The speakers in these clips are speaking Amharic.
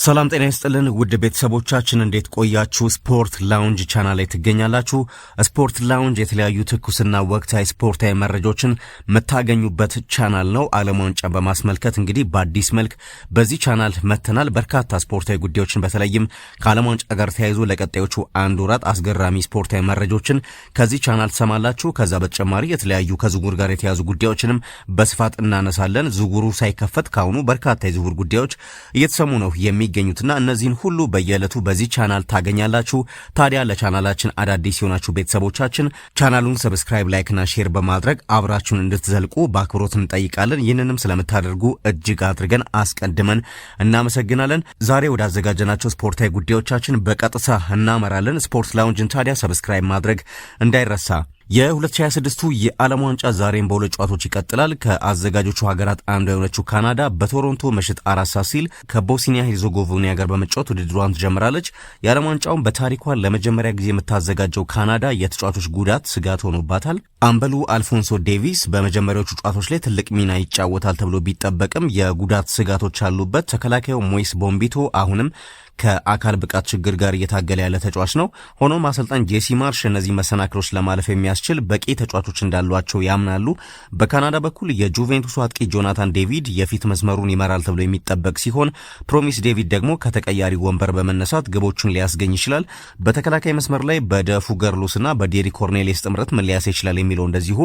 ሰላም ጤና ይስጥልን ውድ ቤተሰቦቻችን፣ እንዴት ቆያችሁ? ስፖርት ላውንጅ ቻናል ላይ ትገኛላችሁ። ስፖርት ላውንጅ የተለያዩ ትኩስና ወቅታዊ ስፖርታዊ መረጃዎችን የምታገኙበት ቻናል ነው። ዓለም ዋንጫን በማስመልከት እንግዲህ በአዲስ መልክ በዚህ ቻናል መጥተናል። በርካታ ስፖርታዊ ጉዳዮችን በተለይም ከዓለም ዋንጫ ጋር ተያይዞ ለቀጣዮቹ አንድ ወራት አስገራሚ ስፖርታዊ መረጃዎችን ከዚህ ቻናል ትሰማላችሁ። ከዛ በተጨማሪ የተለያዩ ከዝውውር ጋር የተያዙ ጉዳዮችንም በስፋት እናነሳለን። ዝውውሩ ሳይከፈት ካሁኑ በርካታ የዝውውር ጉዳዮች እየተሰሙ ነው የሚገኙትና እነዚህን ሁሉ በየዕለቱ በዚህ ቻናል ታገኛላችሁ። ታዲያ ለቻናላችን አዳዲስ የሆናችሁ ቤተሰቦቻችን ቻናሉን subscribe፣ like ና share በማድረግ አብራችሁን እንድትዘልቁ በአክብሮት እንጠይቃለን። ይህንንም ስለምታደርጉ እጅግ አድርገን አስቀድመን እናመሰግናለን። ዛሬ ወዳዘጋጀናቸው ስፖርታዊ ጉዳዮቻችን በቀጥታ እናመራለን። ስፖርት ላውንጅን ታዲያ subscribe ማድረግ እንዳይረሳ። የ2026ቱ የዓለም ዋንጫ ዛሬም በሁለት ጨዋታዎች ይቀጥላል። ከአዘጋጆቹ ሀገራት አንዷ የሆነችው ካናዳ በቶሮንቶ ምሽት 4 ሰዓት ሲል ከቦስኒያ ሄርዞጎቪና ጋር በመጫወት ውድድሯን ትጀምራለች። የዓለም ዋንጫውን በታሪኳ ለመጀመሪያ ጊዜ የምታዘጋጀው ካናዳ የተጫዋቾች ጉዳት ስጋት ሆኖባታል። አምበሉ አልፎንሶ ዴቪስ በመጀመሪያዎቹ ጨዋታዎች ላይ ትልቅ ሚና ይጫወታል ተብሎ ቢጠበቅም የጉዳት ስጋቶች አሉበት። ተከላካዩ ሞይስ ቦምቢቶ አሁንም ከአካል ብቃት ችግር ጋር እየታገለ ያለ ተጫዋች ነው። ሆኖም አሰልጣኝ ጄሲ ማርሽ እነዚህ መሰናክሎች ለማለፍ የሚያስችል በቂ ተጫዋቾች እንዳሏቸው ያምናሉ። በካናዳ በኩል የጁቬንቱሱ አጥቂ ጆናታን ዴቪድ የፊት መስመሩን ይመራል ተብሎ የሚጠበቅ ሲሆን ፕሮሚስ ዴቪድ ደግሞ ከተቀያሪ ወንበር በመነሳት ግቦቹን ሊያስገኝ ይችላል። በተከላካይ መስመር ላይ በደፉ ገርሎስና በዴሪ ኮርኔሌስ ጥምረት ምን ሊያሳይ ይችላል የሚለው እንደዚሁ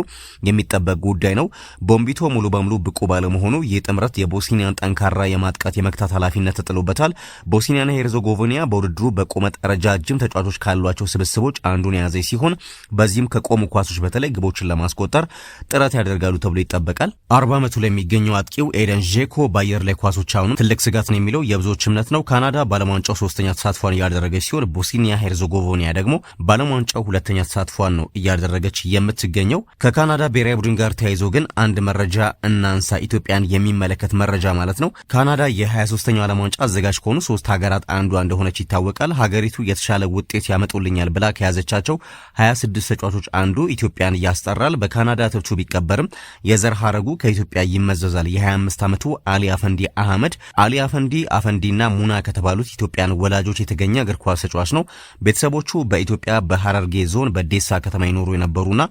የሚጠበቅ ጉዳይ ነው። ቦምቢቶ ሙሉ በሙሉ ብቁ ባለመሆኑ ይህ ጥምረት የቦስኒያን ጠንካራ የማጥቃት የመግታት ኃላፊነት ተጥሎበታል። ቦስኒያና ሄርዞጎቪና በውድድሩ በቁመት ረጃጅም ተጫዋቾች ካሏቸው ስብስቦች አንዱን የያዘ ሲሆን በዚህም ከቆሙ ኳሶች በተለይ ግቦችን ለማስቆጠር ጥረት ያደርጋሉ ተብሎ ይጠበቃል። 40 ዓመቱ ላይ የሚገኘው አጥቂው ኤደን ዤኮ በአየር ላይ ኳሶች አሁንም ትልቅ ስጋት ነው የሚለው የብዙዎች እምነት ነው። ካናዳ በዓለም ዋንጫው ሶስተኛ ተሳትፏን እያደረገች ሲሆን ቦስኒያ ሄርዞጎቪና ደግሞ በዓለም ዋንጫው ሁለተኛ ተሳትፏን ነው እያደረገች የምትገኘው። ከካናዳ ብሔራዊ ቡድን ጋር ተያይዞ ግን አንድ መረጃ እናንሳ፣ ኢትዮጵያን የሚመለከት መረጃ ማለት ነው። ካናዳ የ23ኛው ዓለም ዋንጫ አዘጋጅ ከሆኑ ሶስት ሀገራት አንዷ እንደሆነች ይታወቃል። ሀገሪቱ የተሻለ ውጤት ያመጡልኛል ብላ ከያዘቻቸው 26 ተጫዋቾች አንዱ ኢትዮጵያን ያስጠራል። በካናዳ እትብቱ ቢቀበርም የዘር ሀረጉ ከኢትዮጵያ ይመዘዛል። የ25 ዓመቱ አሊ አፈንዲ አህመድ፣ አሊ አፈንዲ አፈንዲና ሙና ከተባሉት ኢትዮጵያን ወላጆች የተገኘ እግር ኳስ ተጫዋች ነው። ቤተሰቦቹ በኢትዮጵያ በሐረርጌ ዞን በዴሳ ከተማ ይኖሩ የነበሩና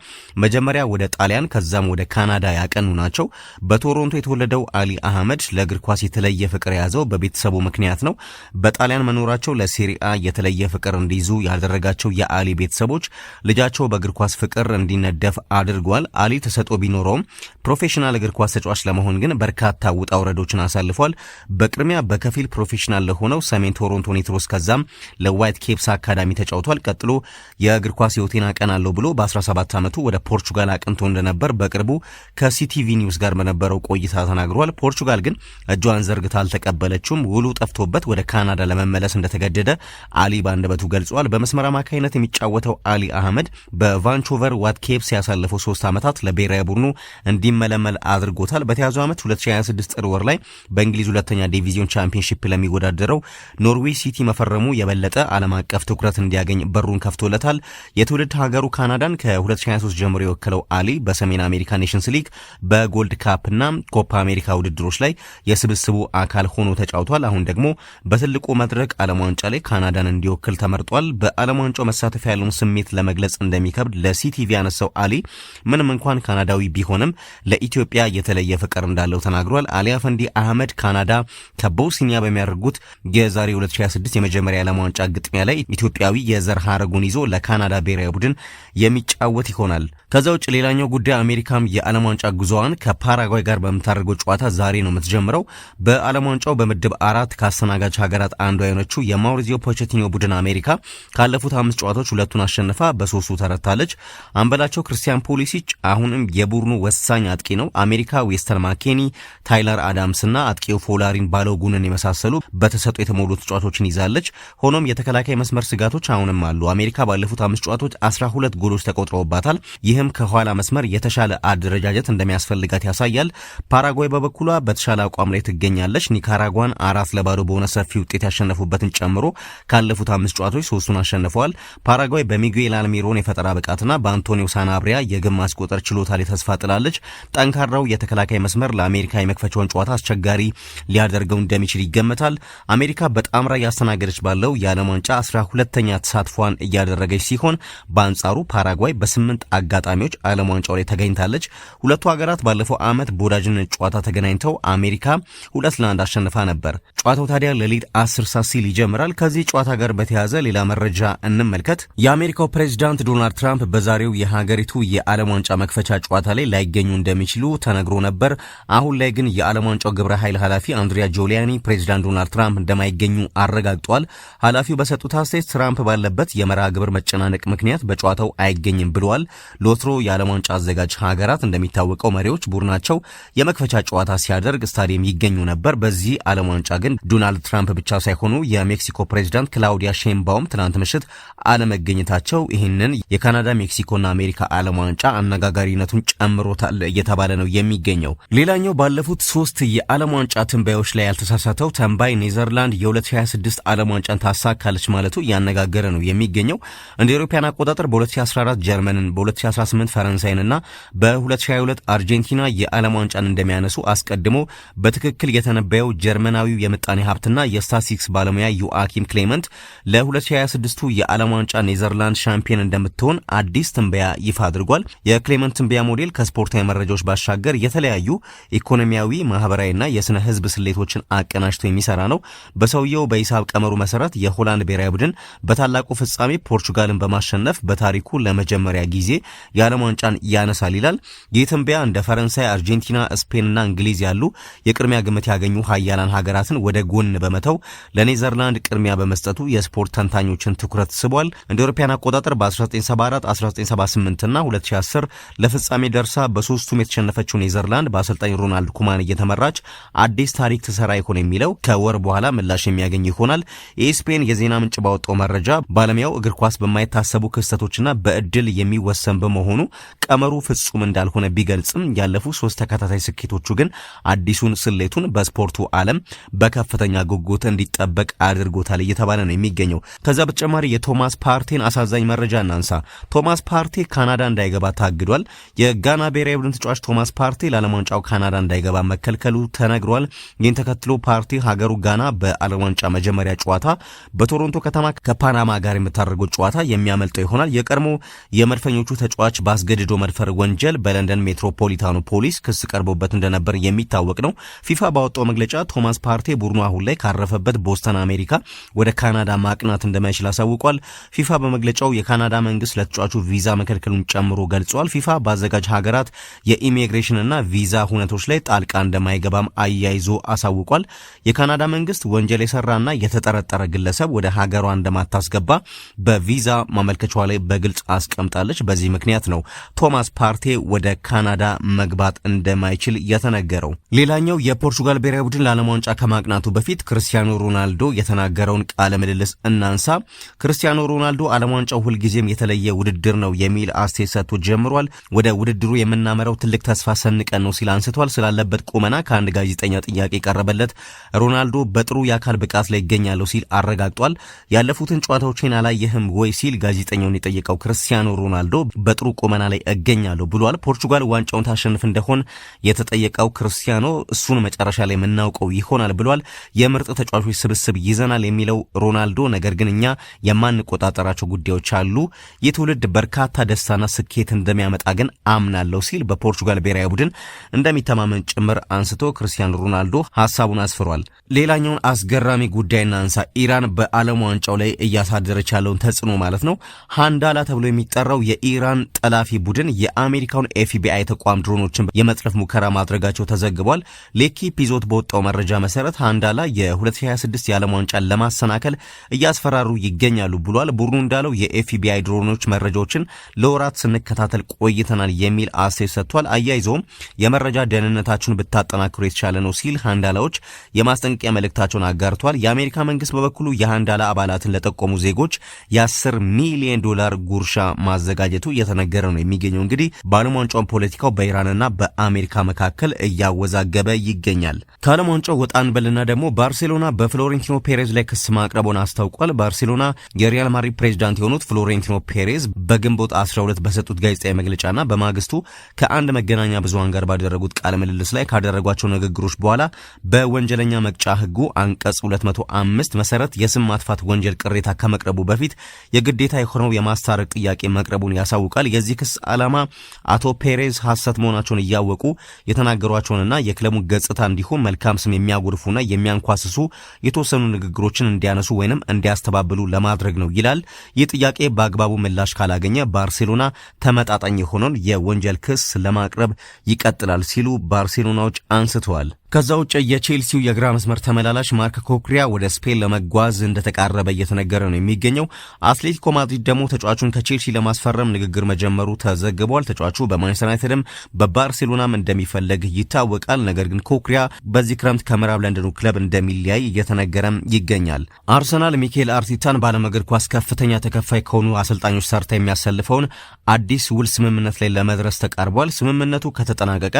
መጀመሪያ ወደ ጣሊያን ከዛም ወደ ካናዳ ያቀኑ ናቸው። በቶሮንቶ የተወለደው አሊ አህመድ ለእግር ኳስ የተለየ ፍቅር የያዘው በቤተሰቡ ምክንያት ነው። በጣሊያን መኖራቸው ለሴሪአ የተለየ ፍቅር እንዲይዙ ያደረጋቸው የአሊ ቤተሰቦች ልጃቸው በእግር ኳስ ፍቅር እንዲነደፍ አድርጓል። አሊ ተሰጥኦ ቢኖረውም ፕሮፌሽናል እግር ኳስ ተጫዋች ለመሆን ግን በርካታ ውጣ ውረዶችን አሳልፏል። በቅድሚያ በከፊል ፕሮፌሽናል ለሆነው ሰሜን ቶሮንቶ ኒትሮስ ከዛም ለዋይት ኬፕስ አካዳሚ ተጫውቷል። ቀጥሎ የእግር ኳስ ሕይወቴን አቀናለሁ ብሎ በ17 ዓመቱ ወደ ፖርቹጋል አቅንቶ እንደነበር በቅርቡ ከሲቲቪ ኒውስ ጋር በነበረው ቆይታ ተናግሯል። ፖርቹጋል ግን እጇን ዘርግታ አልተቀበለችውም። ውሉ ጠፍቶበት ወደ ካናዳ ለመመለስ እንደተገደደ አሊ በአንደበቱ ገልጿል። በመስመር አማካይነት የሚጫወተው አሊ አህመድ በቫንኮቨር ዋይትካፕስ ያሳለፈው 3 ዓመታት ለብሔራዊ ቡድኑ እንዲመለመል አድርጎታል። በተያዘው ዓመት 2026 ጥር ወር ላይ በእንግሊዝ ሁለተኛ ዲቪዚዮን ቻምፒየንሺፕ ለሚወዳደረው ኖርዊች ሲቲ መፈረሙ የበለጠ ዓለም አቀፍ ትኩረት እንዲያገኝ በሩን ከፍቶለታል። የትውልድ ሀገሩ ካናዳን ከ2023 ጀምሮ የወከለው አሊ በሰሜን አሜሪካ ኔሽንስ ሊግ፣ በጎልድ ካፕና ኮፓ አሜሪካ ውድድሮች ላይ የስብስቡ አካል ሆኖ ተጫውቷል። አሁን ደግሞ በትልቁ መድረክ ዓለም ዋንጫ ላይ ካናዳን እንዲወክል ተመርጧል። በዓለም ዋንጫው መሳተፍ ያለውን ስሜት ለመግለጽ እንደሚከብድ ለሲቲቪ ያነሳው አሊ ምንም እንኳን ካናዳዊ ቢሆንም ለኢትዮጵያ የተለየ ፍቅር እንዳለው ተናግሯል። አሊ አፈንዲ አህመድ ካናዳ ከቦስኒያ በሚያደርጉት የዛሬ 2026 የመጀመሪያ የዓለም ዋንጫ ግጥሚያ ላይ ኢትዮጵያዊ የዘር ሀረጉን ይዞ ለካናዳ ብሔራዊ ቡድን የሚጫወት ይሆናል። ከዛ ውጭ ሌላኛው ጉዳይ አሜሪካም የዓለም ዋንጫ ጉዞዋን ከፓራጓይ ጋር በምታደርገው ጨዋታ ዛሬ ነው የምትጀምረው። በዓለም ዋንጫው በምድብ አራት ከአስተናጋጅ ሀገራት አንዷ የሆነችው የማውሪዚዮ ፖቼቲኖ ቡድን አሜሪካ ካለፉት አምስት ጨዋታዎች ሁለቱን አሸንፋ በሶስቱ ተረታለች። አምበላቸው ክርስቲያን ፑሊሲች አሁንም የቡድኑ ወሳኝ አጥቂ ነው። አሜሪካ ዌስተን ማኬኒ፣ ታይለር አዳምስና አጥቂው ፎላሪን ባሎጉንን የመሳሰሉ በተሰጥኦ የተሞሉ ተጫዋቾችን ይዛለች። ሆኖም የተከላካይ መስመር ስጋቶች አሁንም አሉ። አሜሪካ ባለፉት አምስት ጨዋታዎች 12 ጎሎች ተቆጥረውባታል። ይህም ከኋላ መስመር የተሻለ አደረጃጀት እንደሚያስፈልጋት ያሳያል። ፓራጓይ በበኩሏ በተሻለ አቋም ላይ ትገኛለች። ኒካራጓን 4-0 በሆነ ሰፊ ውጤት ያሸነፉበትን ጨምሮ ካለፉት አምስት ጨዋታዎች ሶስቱን አሸንፈዋል። ፓራጓይ በሚጉኤል አልሚሮን የፈጠራ ብቃትና በአንቶኒዮ ሳናብሪያ የግብ ማስቆጠር ችሎታ ላይ ተስፋ ጥላለች። ጠንካራው የተከላካይ መስመር ለአሜሪካ የመክፈቻውን ጨዋታ አስቸጋሪ ሊያደርገው እንደሚችል ይገመታል። አሜሪካ በጣምራ እያስተናገደች ባለው የዓለም ዋንጫ 12ኛ ተሳትፏን እያደረገች ሲሆን በአንጻሩ ፓራጓይ በ8 አጋጣሚዎች ዓለም ዋንጫው ላይ ተገኝታለች። ሁለቱ ሀገራት ባለፈው ዓመት በወዳጅነት ጨዋታ ተገናኝተው አሜሪካ 2-1 አሸንፋ ነበር። ጨዋታው ታዲያ ሌሊት 10 ሰዓት ሲል ይጀምራል። ከዚህ ጨዋታ ጋር በተያያዘ ሌላ መረጃ እንመልከት። የአሜሪካው ፕሬዚዳንት ዶናልድ ትራምፕ በዛሬው የሀገሪቱ የዓለም ዋንጫ መክፈቻ ጨዋታ ላይ ላይገኙ እንደሚችሉ ተነግሮ ነበር። አሁን ላይ ግን የዓለም ዋንጫው ግብረ ኃይል ኃላፊ አንድሪያ ጆሊያኒ ፕሬዚዳንት ዶናልድ ትራምፕ እንደማይገኙ አረጋግጧል። ኃላፊው በሰጡት አስተያየት ትራምፕ ባለበት የመርሃ ግብር መጨናነቅ ምክንያት በጨዋታው አይገኝም ብለዋል። ለወትሮ የዓለም ዋንጫ አዘጋጅ ሀገራት እንደሚታወቀው መሪዎች ቡድናቸው የመክፈቻ ጨዋታ ሲያደርግ ስታዲየም ይገኙ ነበር። በዚህ ዓለም ዋንጫ ግን ዶናልድ ትራምፕ ብቻ ሳይሆኑ የሜክሲኮ ፕሬዚዳንት ክላውዲያ ሼንባውም ትናንት ምሽት አለመገኘታቸው ይህንን የካናዳ ሜክሲኮና አሜሪካ ዓለም ዋንጫ አነጋጋሪነቱን ጨምሮታል እየተባለ ነው የሚገኘው። ሌላኛው ባለፉት 3 የዓለም ዋንጫ ትንበያዎች ላይ ያልተሳሳተው ተንባይ ኔዘርላንድ የ2026 ዓለም ዋንጫን ታሳካለች ማለቱ እያነጋገረ ነው የሚገኘው። እንደ አውሮፓውያን አቆጣጠር በ2014 ጀርመንን፣ በ2018 ፈረንሳይንና በ2022 አርጀንቲና የዓለም ዋንጫን እንደሚያነሱ አስቀድሞ በትክክል የተነበየው ጀርመናዊው የምጣኔ ሀብትና የስታቲስቲክስ ባለሙያ ዮአኪም ክሌመንት ለ2026ቱ የዓለም ዋንጫ ኔዘርላንድ ሻምፒዮን እንደምትሆን አዲስ ትንበያ ይፋ አድርጓል። የክሌመንት ትንበያ ሞዴል ከስፖርታዊ መረጃዎች ባሻገር የተለያዩ ኢኮኖሚያዊ፣ ማህበራዊና የስነ ህዝብ ስሌቶችን አቀናጅቶ የሚሰራ ነው። በሰውየው በሂሳብ ቀመሩ መሰረት የሆላንድ ብሔራዊ ቡድን በታላቁ ፍጻሜ ፖርቹጋልን በማሸነፍ በታሪኩ ለመጀመሪያ ጊዜ የዓለም ዋንጫን ያነሳል ይላል። ይህ ትንበያ እንደ ፈረንሳይ፣ አርጀንቲና፣ ስፔንና እንግሊዝ ያሉ የቅድሚያ ግምት ያገኙ ሀያላን ሀገራትን ወደ ጎን በመተው ለኔዘርላንድ ቅድሚያ በመስጠቱ የስፖርት ተንታኞችን ትኩረት ስቧል። እንደ አውሮፓውያን አቆጣጠር በ1974፣ 1978 እና 2010 ለፍጻሜ ደርሳ በሶስቱም የተሸነፈችው ኔዘርላንድ በአሰልጣኝ ሮናልድ ኩማን እየተመራች አዲስ ታሪክ ትሰራ ይሆን የሚለው ከወር በኋላ ምላሽ የሚያገኝ ይሆናል። የስፔን የዜና ምንጭ ባወጣው መረጃ ባለሙያው እግር ኳስ በማይታሰቡ ክስተቶችና በእድል የሚወሰን በመሆኑ ቀመሩ ፍጹም እንዳልሆነ ቢገልጽም ያለፉ 3 ተከታታይ ስኬቶቹ ግን አዲሱን ስሌቱን በስፖርቱ ዓለም በከፍተኛ ጉጉት እንዲጠበቅ አድርጎታል እየተባለ ነው የሚገኘው። ከዛ በተጨማሪ የቶማስ ፓርቴን አሳዛኝ መረጃ እናንሳ። ቶማስ ፓርቴ ካናዳ እንዳይገባ ታግዷል። የጋና ብሔራዊ ቡድን ተጫዋች ቶማስ ፓርቴ ለዓለም ዋንጫው ካናዳ እንዳይገባ መከልከሉ ተነግሯል። ይህን ተከትሎ ፓርቴ ሀገሩ ጋና በዓለም ዋንጫ መጀመሪያ ጨዋታ በቶሮንቶ ከተማ ከፓናማ ጋር የምታደርገው ጨዋታ የሚያመልጠው ይሆናል። የቀድሞ የመድፈኞቹ ተጫዋች በአስገድዶ መድፈር ወንጀል በለንደን ሜትሮፖሊታኑ ፖሊስ ክስ ቀርቦበት እንደነበር የሚታወቅ ነው። ፊፋ ባወጣው መግለጫ ቶማስ ፓርቴ ቡድኑ አሁን ላይ ካረፈበት ቦስተን አሜሪካ ወደ ካናዳ ማቅናት እንደማይችል አሳውቋል። ፊፋ በመግለጫው የካናዳ መንግስት ለተጫዋቹ ቪዛ መከልከሉን ጨምሮ ገልጿል። ፊፋ በአዘጋጅ ሀገራት የኢሚግሬሽንና ቪዛ ሁነቶች ላይ ጣልቃ እንደማይገባም አያይዞ አሳውቋል። የካናዳ መንግስት ወንጀል የሰራና የተጠረጠረ ግለሰብ ወደ ሀገሯ እንደማታስገባ በቪዛ ማመልከቻዋ ላይ በግልጽ አስቀምጣለች። በዚህ ምክንያት ነው ቶማስ ፓርቴ ወደ ካናዳ መግባት እንደማይችል የተነገረው። ሌላኛው የፖርቹጋል ብሔራዊ ቡድን ለዓለም ዋንጫ ከማቅናቱ በፊት ክርስቲያኖ ሮናልዶ የተናገረውን ቃለ ምልልስ እናንሳ። ክርስቲያኖ ሮናልዶ ዓለም ዋንጫው ሁልጊዜም የተለየ ውድድር ነው የሚል አስተያየት ሰጥቶ ጀምሯል። ወደ ውድድሩ የምናመራው ትልቅ ተስፋ ሰንቀን ነው ሲል አንስቷል። ስላለበት ቁመና ከአንድ ጋዜጠኛ ጥያቄ ቀረበለት። ሮናልዶ በጥሩ የአካል ብቃት ላይ ይገኛለሁ ሲል አረጋግጧል። ያለፉትን ጨዋታዎችን አላየህም ወይ ሲል ጋዜጠኛውን የጠየቀው ክርስቲያኖ ሮናልዶ በጥሩ ቁመና ላይ እገኛለሁ ብሏል። ፖርቹጋል ዋንጫውን ታሸንፍ እንደሆን የተጠየቀው ክርስቲያኖ እሱን መጨረሻ ላይ የምናውቀው ይሆናል ብሏል። የምርጥ ተጫዋቾች ስብስብ ይዘናል የሚለው ሮናልዶ ነገር ግን እኛ የማንቆጣጠራቸው ጉዳዮች አሉ፣ የትውልድ በርካታ ደስታና ስኬት እንደሚያመጣ ግን አምናለሁ ሲል በፖርቹጋል ብሔራዊ ቡድን እንደሚተማመን ጭምር አንስቶ ክርስቲያኖ ሮናልዶ ሀሳቡን አስፍሯል። ሌላኛውን አስገራሚ ጉዳይ እናንሳ። ኢራን በዓለም ዋንጫው ላይ እያሳደረች ያለውን ተጽዕኖ ማለት ነው። ሃንዳላ ተብሎ የሚጠራው የኢራን ጠላፊ ቡድን የአሜሪካውን ኤፍቢአይ ተቋም ድሮኖችን የመጥለፍ ሙከራ ማድረጋቸው ተዘግቧል። ሌኪፕ ይዞት በወጣው መረጃ መሰረት ሃንዳላ የ2026 የዓለም ዋንጫን ለማሰናከል እያስፈራሩ ይገኛሉ ብሏል። ቡድኑ እንዳለው የኤፍቢአይ ድሮኖች መረጃዎችን ለወራት ስንከታተል ቆይተናል የሚል አስተያየት ሰጥቷል። አያይዘውም የመረጃ ደህንነታችሁን ብታጠናክሩ የተሻለ ነው ሲል ሃንዳላዎች የማስጠንቀቂያ መልእክታቸውን አጋርቷል። የአሜሪካ መንግስት በበኩሉ የሃንዳላ አባላትን ለጠቆሙ ዜጎች የ10 ሚሊዮን ዶላር ጉርሻ ማዘጋጀቱ እየተነገረ ነው የሚገኘው። እንግዲህ በዓለም ዋንጫውን ፖለቲካው በኢራንና በአሜሪካ መካከል እያወዛገበ ይገኛል። ከዓለም ዋንጫው ወጣ እንበልና ደግሞ ባርሴሎና በፍሎሬንቲኖ ፔሬዝ ላይ ክስ ማቅረቡን አስታውቋል። ባርሴሎና የሪያል ማድሪድ ፕሬዚዳንት የሆኑት ፍሎሬንቲኖ ፔሬዝ በግንባታ ግንቦት 12 በሰጡት ጋዜጣዊ መግለጫና በማግስቱ ከአንድ መገናኛ ብዙሃን ጋር ባደረጉት ቃለ ምልልስ ላይ ካደረጓቸው ንግግሮች በኋላ በወንጀለኛ መቅጫ ሕጉ አንቀጽ 205 መሰረት የስም ማጥፋት ወንጀል ቅሬታ ከመቅረቡ በፊት የግዴታ የሆነው የማስታረቅ ጥያቄ መቅረቡን ያሳውቃል። የዚህ ክስ ዓላማ አቶ ፔሬዝ ሐሰት መሆናቸውን እያወቁ የተናገሯቸውንና የክለቡን ገጽታ እንዲሁም መልካም ስም የሚያጎድፉና የሚያንኳስሱ የተወሰኑ ንግግሮችን እንዲያነሱ ወይንም እንዲያስተባብሉ ለማድረግ ነው ይላል። ይህ ጥያቄ በአግባቡ ምላሽ ካላገኘ ባርሴሎና ተመጣጣኝ የሆነውን የወንጀል ክስ ለማቅረብ ይቀጥላል ሲሉ ባርሴሎናዎች አንስተዋል። ከዛ ውጭ የቼልሲው የግራ መስመር ተመላላሽ ማርክ ኩኩሬያ ወደ ስፔን ለመጓዝ እንደተቃረበ እየተነገረ ነው የሚገኘው። አትሌቲኮ ማድሪድ ደግሞ ተጫዋቹን ከቼልሲ ለማስፈረም ንግግር መጀመሩ ተዘግቧል። ተጫዋቹ በማንቸስተር ዩናይትድም በባርሴሎናም እንደሚፈለግ ይታወቃል። ነገር ግን ኩኩሬያ በዚህ ክረምት ከምዕራብ ለንደኑ ክለብ እንደሚለያይ እየተነገረም ይገኛል። አርሰናል ሚኬል አርቴታን በዓለም እግር ኳስ ከፍተኛ ተከፋይ ከሆኑ አሰልጣኞች ተርታ የሚያሰልፈውን አዲስ ውል ስምምነት ላይ ለመድረስ ተቃርቧል። ስምምነቱ ከተጠናቀቀ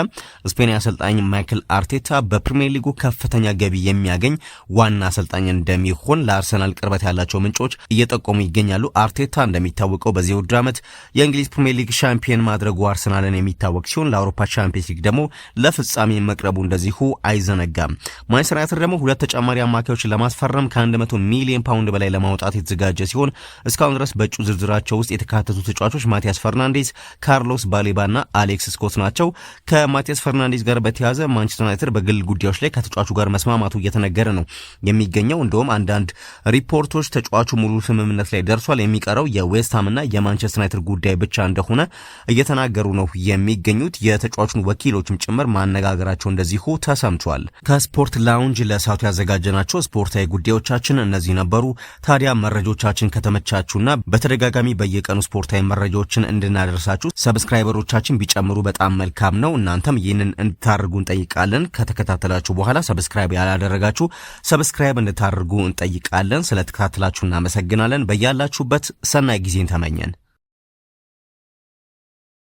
ስፔናዊ አሰልጣኝ ማይክል አርቴታ በፕሪሚየር ሊጉ ከፍተኛ ገቢ የሚያገኝ ዋና አሰልጣኝ እንደሚሆን ለአርሰናል ቅርበት ያላቸው ምንጮች እየጠቆሙ ይገኛሉ። አርቴታ እንደሚታወቀው በዚህ ውድድር ዓመት የእንግሊዝ ፕሪሚየር ሊግ ሻምፒየን ማድረጉ አርሰናልን የሚታወቅ ሲሆን ለአውሮፓ ቻምፒየንስ ሊግ ደግሞ ለፍጻሜ መቅረቡ እንደዚሁ አይዘነጋም። ማንቸስተር ዩናይትድ ደግሞ ሁለት ተጨማሪ አማካዮችን ለማስፈረም ከ100 ሚሊዮን ፓውንድ በላይ ለማውጣት የተዘጋጀ ሲሆን እስካሁን ድረስ በእጩ ዝርዝራቸው ውስጥ የተካተቱ ተጫዋቾች ማቲያስ ፈርናንዴዝ፣ ካርሎስ ባሌባና አሌክስ ስኮት ናቸው። ከማቲያስ ፈርናንዴዝ ጋር በተያያዘ ማንቸስተር ዩናይትድ በግል ጉዳዮች ላይ ከተጫዋቹ ጋር መስማማቱ እየተነገረ ነው የሚገኘው። እንደውም አንዳንድ ሪፖርቶች ተጫዋቹ ሙሉ ስምምነት ላይ ደርሷል፣ የሚቀረው የዌስትሃምና የማንቸስተር ዩናይትድ ጉዳይ ብቻ እንደሆነ እየተናገሩ ነው የሚገኙት። የተጫዋቹን ወኪሎችም ጭምር ማነጋገራቸው እንደዚሁ ተሰምቷል። ከስፖርት ላውንጅ ለሰዓቱ ያዘጋጀናቸው ስፖርታዊ ጉዳዮቻችን እነዚህ ነበሩ። ታዲያ መረጃዎቻችን ከተመቻችሁና በተደጋጋሚ በየቀኑ ስፖርታዊ መረጃዎችን እንድናደርሳችሁ subscriber ኦቻችን ቢጨምሩ በጣም መልካም ነው። እናንተም ይህንን እንድታደርጉ እንጠይቃለን። ከተከታተላችሁ በኋላ subscribe ያላደረጋችሁ subscribe እንድታደርጉ እንጠይቃለን። ስለተከታተላችሁ እናመሰግናለን። በያላችሁበት ሰናይ ጊዜን ተመኘን።